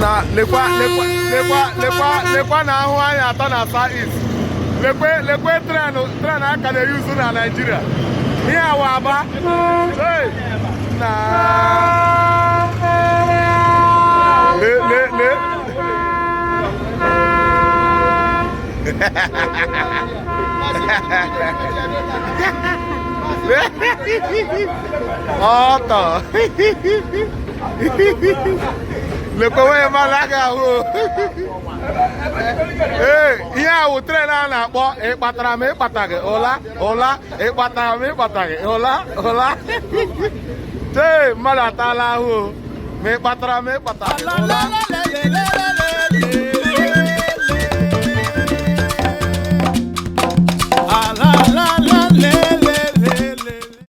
Na lekwa, lekwa, lekwa, lekwa, lekwa na ahụ anyị atọ na South East. Lekwe, lekwe train, train a ka na-eyuzu na Naịjirịa. Ihe a wụ Aba. Hey! Na le, le, le. Ọtọ. Lekwa onye mmadụ aga ahụ. Ee, ihe a wụ tren a na-akpọ ịkpatara m ịkpataghị ụla ụla, ịkpatara m ịkpataghị ụla ụla. Tee, mmadụ atala ahụ ma ịkpatara m ịkpataghị ụla.